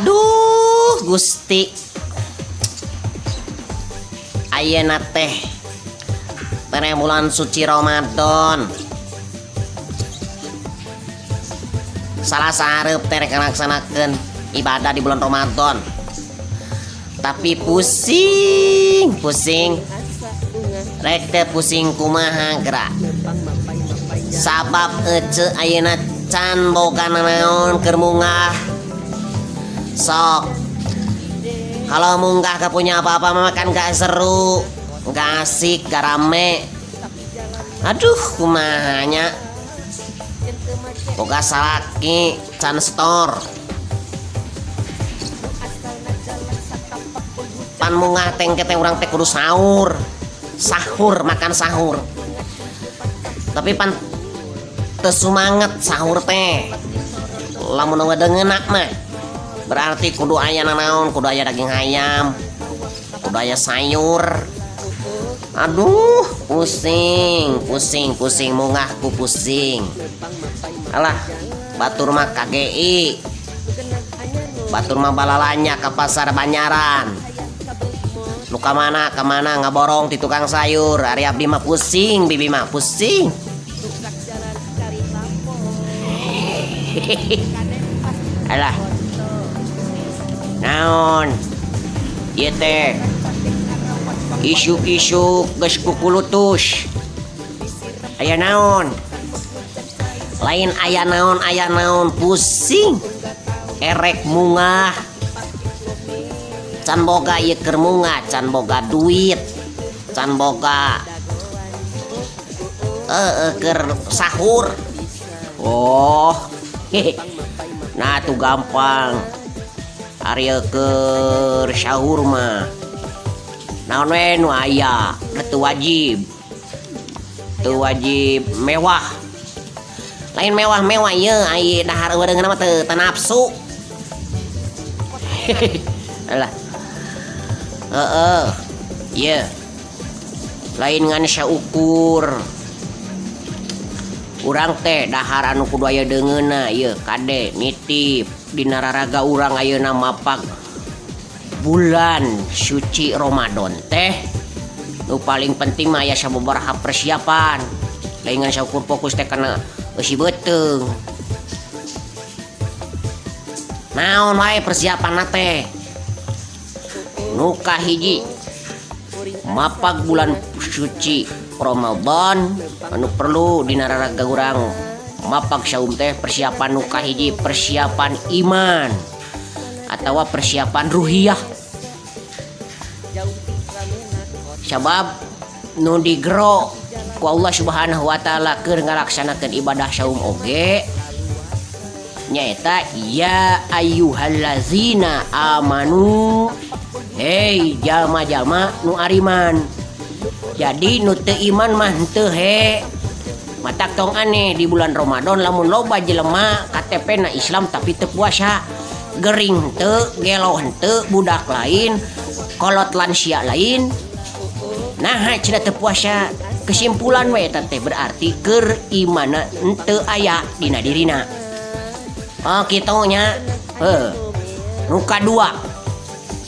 Aduh, Gusti. Ayeuna teh tere bulan suci Ramadan. Salah sahareup teh rek ngalaksanakeun ibadah di bulan Ramadan. Tapi pusing, pusing. Rek teh pusing kumaha geura. Sabab ece ayeuna can boga nanaon keur munggah. Sok. Kalau munggah gak punya apa-apa mah kan gak seru, gak asik, gak rame. Aduh, kumaha nya. Boga salaki can setor. Pan munggah teh engke teh urang teh kudu sahur. Sahur, makan sahur. Tapi pan teu sumanget sahur teh. Lamun ngedengeuna mah berarti kudu aya nanaon, kudu aya daging ayam, kudu aya sayur. Aduh, pusing, pusing, pusing, mungahku pusing. Alah, batur mah KGI. Batur mah balalanya ke pasar Banyaran. Nu ka mana, ka mana ngaborong ti tukang sayur. Ari abdi mah pusing, bibi mah pusing. Alah. Naon? Ieu teh isuk-isuk geus kukulutus. Aya naon? Lain aya naon pusing. Erek mungah. Can boga ieu keur mungah, can boga duit. Can boga keur sahur. Oh. Nah tuh gampang. Ari keur sahur mah. Naon we nu aya, teu wajib. Teu wajib mewah. Lain mewah-mewah ieu ai dahar eureungeun mah teu nafsu. Alah. Heeh. Ieu. Lain ngan saukur. Urang teh dahar anu kudu aya deungeunna ieu kade nitip dina raraga urang ayeuna mapak bulan suci Ramadan teh nu paling penting mah aya sababaraha persiapan. Lain ngan saukur fokus teh kana eusi beuteung. Naon wae persiapanna teh? Nu kahiji mapak bulan suci Ramadan anu perlu dina raraga urang mapak saum teh persiapan nu kahiji persiapan iman atawa persiapan ruhiyah. Sabab nu digero ku Allah Subhanahu wa taala keur ngalaksanakeun ibadah saum oge nyaeta ya ayyuhallazina amanu, hei jalma-jalma nu ariman. Jadi nu teu iman mah henteu he. Matak tong aneh di bulan Ramadan lamun loba jelema KTP na Islam tapi teu puasa. Gering henteu, gelo henteu, budak lain, kolot lansia lain. Nah, cenah teu puasa. Kesimpulan we eta teh berarti keur imana henteu aya dina dirina. Oh kitu nya. Heuh. Nu kadua,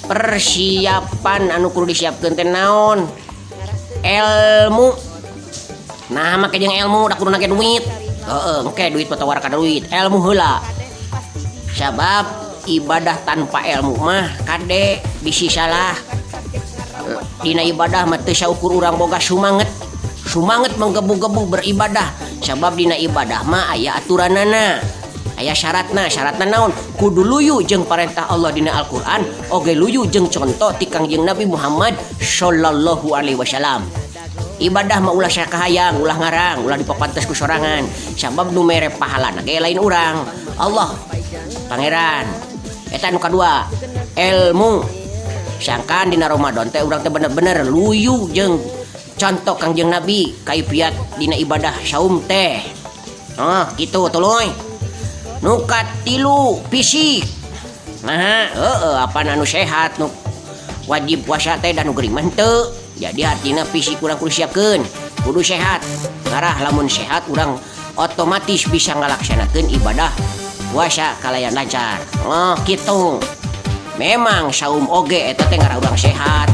persiapan anu kudu disiapkeun teh naon? Ilmu. Nah, make jeung ilmu da kudu nage duit. Heeh, engke duit mah tawar ka duit, ilmu heula. Sabab ibadah tanpa ilmu mah kade bisi salah. Dina ibadah mah teu saukur urang boga sumanget. Sumanget menggebu-gebu beribadah. Sabab dina ibadah mah aya aturanana. Aya syaratna, syaratna naon? Kudu luyu jeung parentah Allah dina Al-Qur'an, oge luyu jeung contoh ti Kangjeng Nabi Muhammad sallallahu alaihi wasallam. Ibadah mah ulah sakahayang, ulah ngarang, ulah dipapantes ku sorangan. Sabab nu mere pahalana ge lain urang, Allah Pangeran. Eta nu kadua, ilmu. Sangkan dina Ramadan teh urang teh bener-bener luyu jeung contoh Kangjeng Nabi kaifiat dina ibadah saum teh. Oh, kitu tuluy. Nu katilu fisik. Nah, heeh, apan anu sehat nu wajib puasa teh dan nu gering mah henteu. Jadi artina fisik urang kudu siapkeun, kudu sehat. Ngarah lamun sehat urang otomatis bisa ngalaksanakeun ibadah puasa kalayan lancar. Oh, kitu. Memang saum oge eta teh ngarah urang sehat.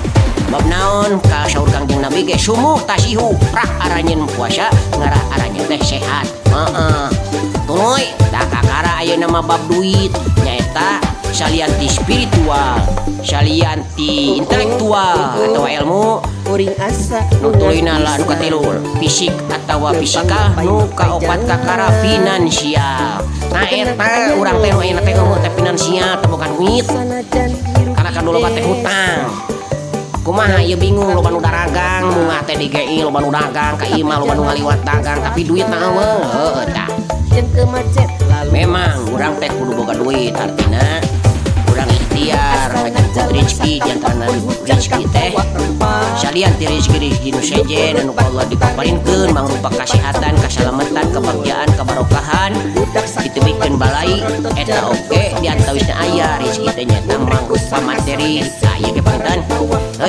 Bab naon ka saur Kangjeng Nabi ge sumu tasihu rak aranjeun puasa ngarah aranjeun teh sehat. Heeh. Tuluy tah kakara ayeuna mah bab duit nyaeta salian ti spiritual, salian ti intelektual atau ilmu, Kuring asa nu tuluyna lah nu katilu fisik atau fisikal, nu kaopat kakara finansial. Nah, eta urang teh nu ayeuna teh eueuh teh finansial teh bukan duit sanajan hirup karena kan loba teh hutang. Kumaha ieu, bingung, loba nu dagang mungah teh di GI, loba nu dagang ka imah, loba nu ngaliwat dagang, tapi duit na eueuh. Heueuh tah. Jeung ke macet lalu. Memang urang teh kudu boga duit, artina urang ikhtiar ngajemput rezeki. Diantarana rezeki teh salian ti rezeki-rezeki nu sejen anu ku Allah dipaparinkeun mangrupa kasehatan, kasalamatan, kebahagiaan, kebarokahan, ditebikeun balai eta oge di antawisna aya rezeki teh nyaeta mangrupa materi. Nah, ieu ge panginten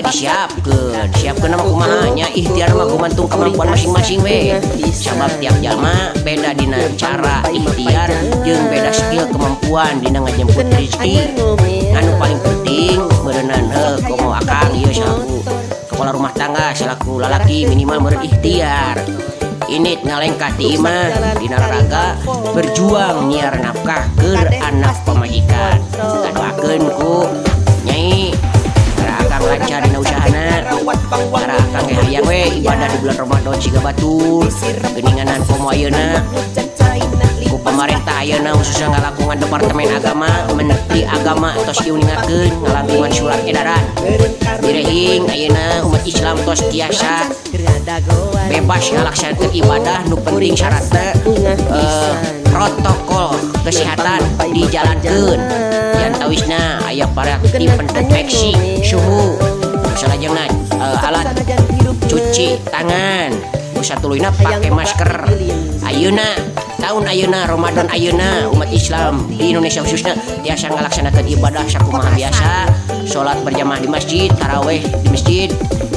disiapkeun. Siapkeun mah kumaha nya? Ikhtiar mah gumantung kemampuan masing-masing we, sabab tiap jalma beda dina cara ikhtiar jeung beda skill kemampuan dina ngajemput rezeki. Anu paling penting meureunan heuh komo akang ieu selaku kepala rumah tangga, selaku lalaki, minimal meureun ikhtiar ini ngalengkah ti imah dina raraga berjuang nyiar nafkah keur anak pamajikan. Kita doakeun ku Nyai para akang lancar dina usahana. Para akang ge hayang we ibadah di bulan Ramadan siga batur geuninganan. Komo ayeuna ku pemerintah ayeuna khususnya ngalakungan Departemen Agama, Menteri Agama tos diuningakeun ngalakungan surat edaran direhing ayeuna umat Islam tos tiasa bebas ngalaksanakeun ibadah, nu penting syaratna protokol kesehatan dijalankeun. Diantawisna aya para tim pendeteksi suhu, salajengna alat cuci tangan, nu satuluyna pake masker. Ayeuna tahun ayeuna, Ramadan ayeuna, umat Islam di Indonesia khususnya tiasa ngalaksanakeun ibadah sakumaha biasa, salat berjamaah di masjid, taraweh di masjid,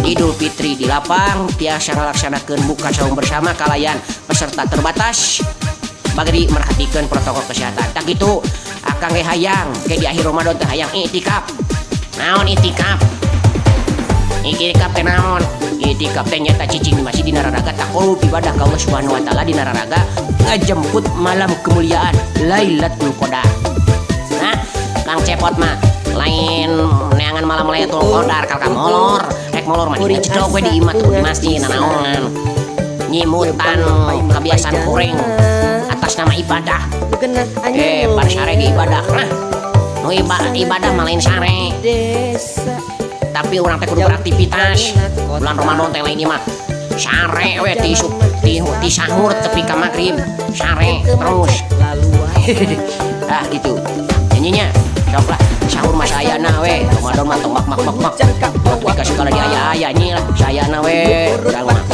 Idul Fitri di lapang, tiasa ngalaksanakeun buka saum bersama kalayan peserta terbatas bagi merhatikan protokol kesehatan. Tak gitu akang ge hayang ke di akhir Ramadan teh hayang iktikaf. Naon iktikaf? Iktikaf teh naon? Iktikaf teh nyata cicing di masjid dina raraga taqarrub ibadah ka Allah Subhanahu wa taala dina raraga ngajemput malam kemuliaan Lailatul Qadar. Nah, Kang Cepot mah lain neangan malam Lailatul Qadar kal ka molor. Rek molor mah di cedok we di imah tuh di masjid nanaonan. Nyimutan kebiasaan kuring atas nama ibadah. Eh, pada sare ge ibadah. Nah, nu ibadah mah lain sare. Tapi urang teh kudu beraktivitas. Bulan Ramadan teh lain mah sare we ti isuk ti sahur tepi ka magrib sare terus. Ah, gitu nyanyinya sok lah sahur mah sayana we. Ramadan mah tong mak mak mak mak tepi ka segala di aya-aya nyi lah sayana we urang mah.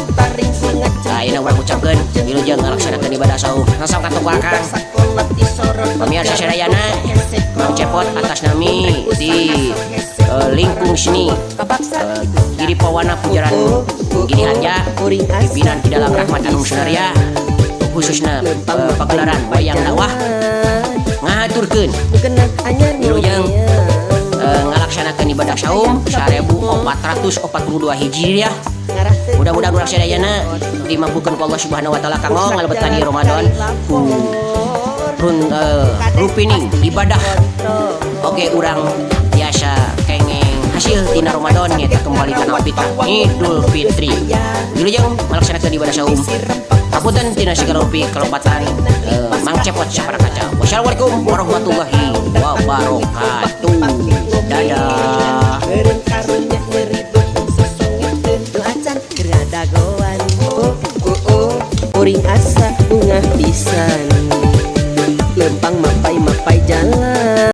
Nah, ini urang ucapkeun wilujeng ngalaksanakeun ibadah saum. Langsung ka toko akang. Pemirsa sadayana, Mang Cepot atas nami di lingkung seni Giri Pawana Pujaran Giri Harja, pimpinan di dalam Rahmat Anum Sunaria, khususnya pagelaran wayang dakwah, ngahaturkeun wilujeng ngalaksanakeun ibadah saum 1442 Hijriah. Mudah-mudahan urang sadayana dimampukeun ku Allah Subhanahu wa taala kanggo ngalebetan ieu Ramadan ku run rupining ibadah. Oke, urang biasa kengeng hasil tina Ramadan nyata kembali kana fitrah Idul Fitri. Wilujeng melaksanakan ibadah saum. Hapunten tina segala rupi kelepatan Mang Cepot sapara kaca. Wassalamualaikum warahmatullahi wabarakatuh. Dadah.